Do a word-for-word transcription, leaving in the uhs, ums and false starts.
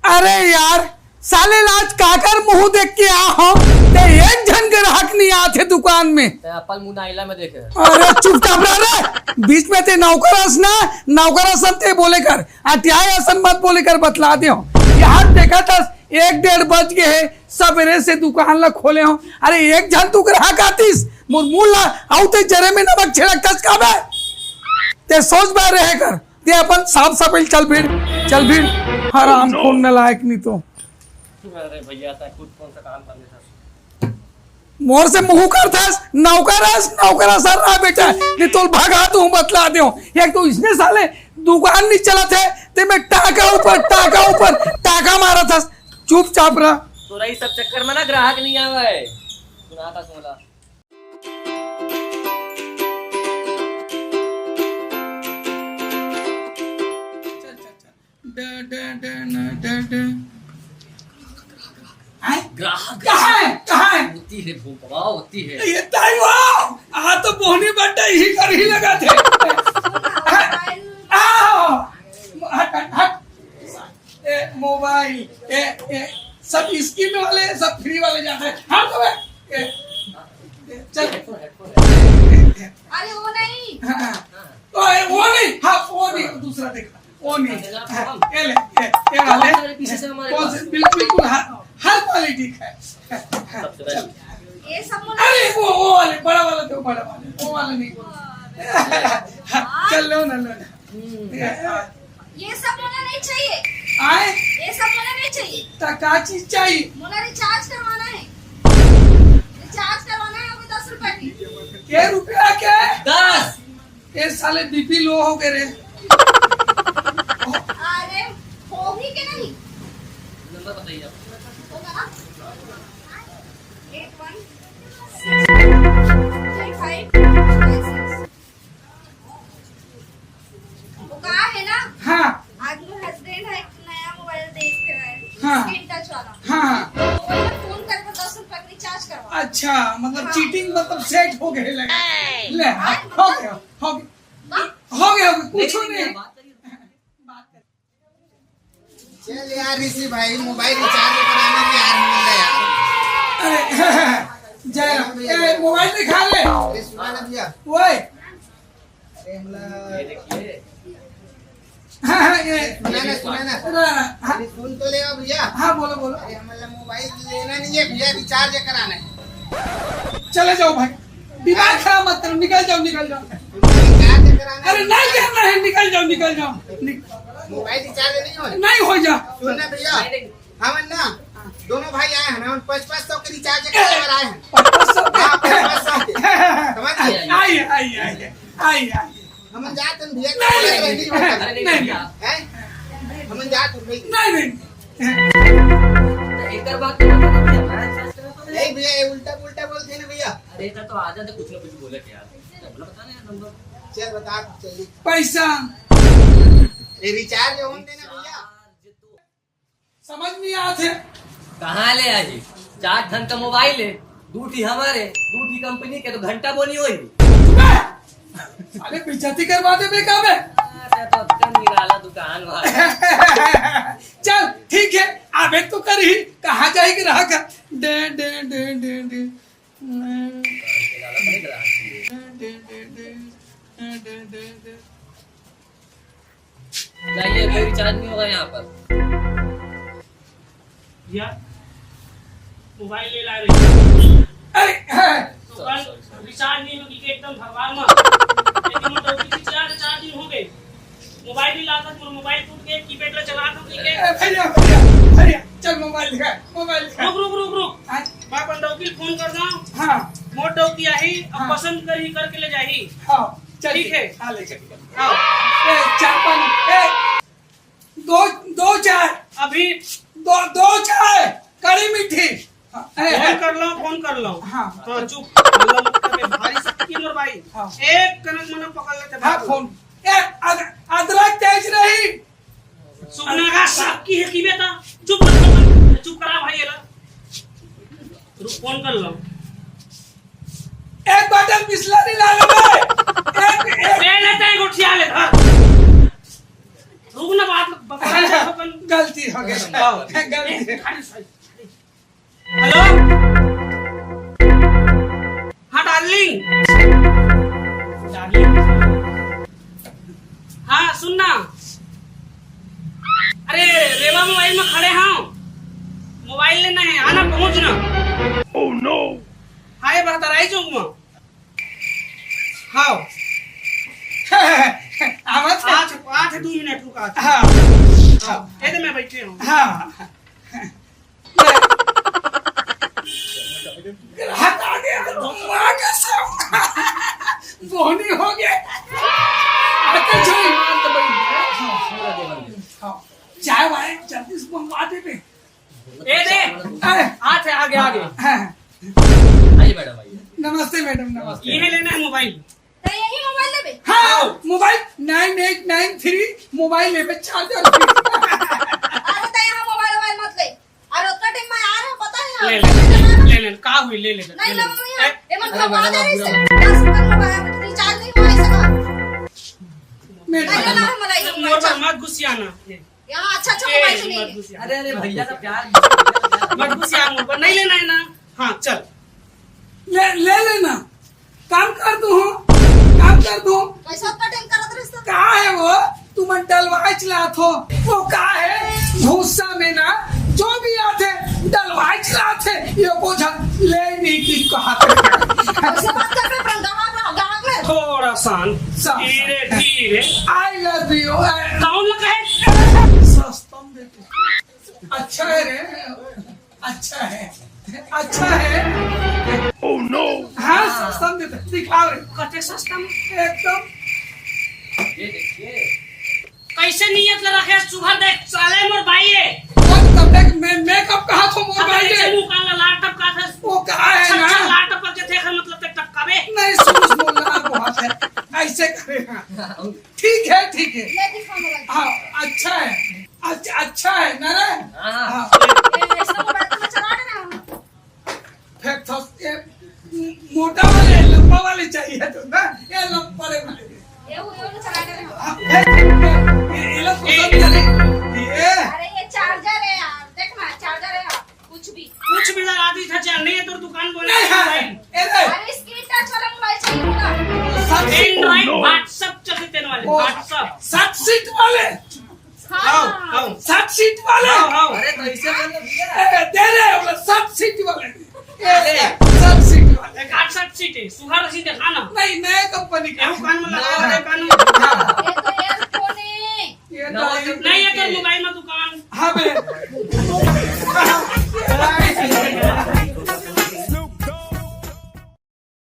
अरे यार, साले, आज काकर मुंह देख के आ हो? ते एक झन ग्राहक नहीं आथे दुकान में। ते अपन मुंह नाइला में देखे। अरे चुपचाप रह रे, बीच में ते नौकर अस ना, नौकर असन ते बोले कर, अटियाए असन मत बोले कर, बतला दे हो। यार देखा था, एक डेढ़ बज गए है, सवेरे से दुकान ला खोले हो। अरे एक झन तू ग्राहक आतिस, मोर मुंह ला आउ ते जरे में नमक छिड़कतस का बे? ते सोच बार रहे कर, ते अपन साफ सफाई चल भिड़, चल भिड़, हराम खोर नलायक नहीं तो। अरे भैया, तै खुद कौन सा काम कर लेता? मोर से मुंह करथस, नौकरस, नौकरस हर रहा बेटा, नहीं तो भगा दूं, बतला दे। एक तो इसने साले दुकान नहीं चलत है, ते में टाका ऊपर, टाका ऊपर, टाका मारत हस, चुपचाप रह। तोरा ई सब चक्कर में ना ग्राहक नहीं आवे, सुनाता सोला। चल, चल, चल। ड, ड, ड, न, ड, ड। आय? ग्राहक कहाँ है? कहाँ है? होती है भोपवा, होती है। ये ताई वाह! आ तो बोहनी बड्डा ही कर ही लगा थे। आ, हट, हट, हट। ए, मोबाइल, ए, ए, सब स्कीम वाले, सब फ्री वाले जाते हैं। हट तो बे। ए, ए, चल। अरे वो नहीं। हाँ, हाँ। ओ, ए, वो नहीं, हाँ, वो नहीं, दूसरा देखा। वो नहीं। हाँ, ये ले, ये, ये वाले। बहुत सारे पीसेस हैं हमारे कौन पास। से? बिल्कुल, बिल्कुल, हर, हर क्वालिटी का है। हाँ, हाँ, सबसे चल। पहले। ये सब मुझे अरे, वो, वो वाले, बड़ा वाला दो, बड़ा वाला। वो वाला नहीं। हाँ, चल, लो ना, लो ना। हम्म। ये, ये सब मुझे नहीं चाहिए। आए? ये सब मुझे नहीं चाहिए। तो क्या चीज चाहिए? मुझे रिचार्ज करवाना है। रिचार्ज करवाना है अभी दस रुपए की। के रुपया के? दस। ये साले बीपी लो हो गए रे। अरे, होगी के नहीं? नंबर बताइए आप। होगा ना? Eight one six three five five six. वो कहा है ना? हाँ। आज मेरे हस्बैंड है, एक नया मोबाइल देख के आए, हाँ। स्क्रीन टच वाला। हाँ। तो वो ना फोन करके दस रुपए का रिचार्ज करवा। अच्छा, मतलब हाँ। चीटिंग, मतलब सेट हो गए लगे। ले, हाँ, हाँ, हो मतलब गया, हो गया। हाँ। हो गया, हो गया, कुछ नहीं, नहीं। नहीं, बात करिए। बात करिए। चल यार ऋषि भाई, मोबाइल रिचार्ज कराना भी यार, हमला यार। अरे, जय राम। भैया। ए, मोबाइल दिखा ले। अरे सुना ना भैया। ओए। अरे हमला। ये देखिए। हाँ, हाँ, ये। सुना ना, सुना ना। सुना ना, हाँ। अरे सुन तो ले भैया। हाँ, बोलो, बोलो। अरे हमला मोबाइल लेना नहीं है भैया, रिचार्ज कराना है। चले जाओ भाई, दिमाग खराब मत करो, निकल जाओ, निकल जाओ। रिचार्ज कराना अरे है। नहीं करना है, निकल जाओ, निकल जाओ। निक- मोबाइल रिचार्ज नहीं हो। नहीं हो जा। सुन ना भैया, हम ना दोनों भाई आए हैं ना, हम पाँच पाँच सौ के रिचार्ज करने पर आए हैं। पाँच पाँच सौ के? हाँ, पाँच पाँच सौ के। समझ गए? आइए, आइए, आइए, आइए, आइए। हम जात हैं भैया, नहीं, नहीं, नहीं, नहीं, नहीं, नहीं। हैं? हम जात हैं भाई। नहीं, नहीं। तो एक बार बात तो बता दो भैया, रिचार्ज करना तो है। नहीं भैया, ये उल्टा पुल्टा बोलते हैं ना भैया। अरे इधर तो आ जाते, कुछ ना कुछ बोले थे यार। बोला, बता ना यार नंबर। चल बता, चलिए। पैसा। ये रिचार्ज होने देना भैया। समझ नहीं आते। कहाँ ले आही? चार धन का मोबाइल है, दू ठी हमारे, दू ठी कंपनी के, तो घंटा बोनी होई। अरे बेइज्जती करवा दे बेटा बे। अरे तो अक्का निराला दुकान वाला। चल ठीक है, आबे तो कर ही, कहाँ जाएगी रहा कर? Day, day, day, day, day. Day, day, day, day, day, day, day. जाइए, अभी रिचार्ज नहीं होगा यहाँ पर। भैया, मोबाइल ले ला रही। अरे, हाँ। तो कल रिचार्ज नहीं होगी कि एकदम भगवान में। लेकिन वो डौकी की चार, चार दिन हो गए। मोबाइल नहीं लाता, तो मोबाइल टूट गए, कीपैड ला चला दो, ठीक है? ए, भैया, भैया, भैया, चल मोबाइल दिखा, मोबाइल दिखा। रुक, रुक, रुक, रुक। हाँ। मैं अपन डौकी फोन कर रहा हूँ। हाँ। मोर डौकी आही, अब हाँ। पसंद कर ही करके ले जाही। हाँ, चल ठीक ठीक है। हाँ, ले चल। हाँ। ए, चार पानी, ए, दो, दो चाय। अभी दो, दो चाय, कड़ी मीठी। हाँ, ए, फोन ए। कर लो, फोन कर लो। हाँ। हाँ, चुप। अल्लाह मत करे, भारी शक्ति मोर भाई। हाँ। एक कनक मन पकड़ लेते हाँ, भाई। फोन। ए, अद-, अदरक तेज नहीं। सुगना का शक्ति है की बेटा? चुप कर, चुप कर, चुप करा भाई, एला। रुक, फोन कर लो। एक बॉटल बिसलरी ला ले बे। एक, एक। ले लेते हैं, गोठिया ले, हाँ। तू ना बात बता दे अपन। गलती हो गई। हाँ। गलती। हेलो। हाँ डार्लिंग। डार्लिंग। हाँ सुन ना। अरे रेवा मोबाइल में खड़े हंव। मोबाइल लेना हे, आना पहुंच ना। Oh no। हाँ ये बहतराई चौक में। हाँ। आवत हे। आठ, आठ, दू मिनट रुका। हाँ। हाँ, ये तो मैं बैठे हूँ। हाँ। ग्राहक आ गया, तो वहाँ कैसे होगा? बोनी हो गया। आते जाओ। हाँ, हाँ। चाय वाय जल्दी से मंगवा दे बे। ए दे। ए। आते, आगे, आगे। हाँ। आइए मैडम, आइए। नमस्ते मैडम, नमस्ते। ये लेना है मोबाइल। तो यही मोबाइल लेबे? हाँ, आओ। Mobile nine eight nine three mobile लेबे, चार्जर। अरे तो यहाँ मोबाइल वोबाइल मत ले। और उतना टाइम में आ रहा, पता है ले, यहाँ ले, ले, ले, का हुई, ले, ले, नहीं ले, ले। ले, मम्मी, ए, ये मत अरे खा, मैडम, बात है आप इससे। बुरा दस रुपये मोबाइल रिचार्ज नहीं हुआ, ऐसा का? मैडम। नहीं लेना है, मलाई मोर मोबाइल। पर मत गुस्सियाना। यहाँ अच्छा, अच्छा ए, मोबाइल से नहीं मत है। गुस्सिया। अरे, अरे, भैया का प्यार। मत गुस्सिया मोर पर, नहीं लेना है ना। हाँ, चल। ले, ले लेना। काम कर दूं, काम कर दूं। कैसा उतना टाइम करत रहिस तो? का है वो? तुमन डलवाए चलात हो। वो का है? भूसा में ना जो भी आथे, डलवाए चलात हे। ये को झन ले नहीं की कहा। कैसे बात कर रहे हैं? ग्राहक, ग्राहक में। थोड़ा सान। सा-, धीरे, धीरे। I love you। कौन लगा है? सस्तम बेटे। अच्छा है रे। अच्छा है, अच्छा है। Oh no। हाँ, सस्ता में देता, दिखाओ रे। कते सस्ता में? एकदम। ये देखिए। कैसे नियत ला रखे, सुघर देख, साले मोर भाई है। वो तब तक मैं, मैं कब कहा था मोर अब भाई कैसे है? मुंह कान ला लाल टपका था? वो कहा है छच्चा ना? लाल टपक के थे, मतलब तक टपकावे। नहीं, सुन, सुन, लाल बहुत है। ऐसे करे ना। ठीक है, ठीक है। ये दिखा मोबाइल। हाँ, अच्छा है। अच्छा, अच्छा है ना रे? हाँ। हाँ। ये ऐसा मोबाइल तो मैं चला रहे ना। फेंक थस, ये मोटा वाले, लंबा वाले चाहिए तो ना, ये लंबा वाले। ये वो, ये वाला चला रहे ना। हाँ, फेंक, ये, ये लोग पसंद करे। ये। अरे, ये चार्जर है यार, देख ना, चार्जर है यार, कुछ भी। कुछ भी लगा दी था, चल, नहीं है तो दुकान बोले नहीं है। भाई। ए रे। अरे, स्क्रीन टच वाला मोबाइल चाहिए बोला। सात सीट। Android, WhatsApp चलते तेरे वाले, ओ, WhatsApp। सात सीट वाले। हाँ। आओ, आओ। सात सीट वाले। आओ, आओ। अरे, तो इसे बोल ना भैया। ए, दे रहे हो, सात सीट वाले। ए, अरे। सात सीट वाले। एक आठ सात सीट है, सुघर सीट है, खाना। नहीं, नए कंपनी का। एहू कान में लगा दे, कान में। हाँ। ये तो earphone है। ये नवा तो कंपनी नहीं, ये तो के। मोबाइल में दुकान। हाँ बे,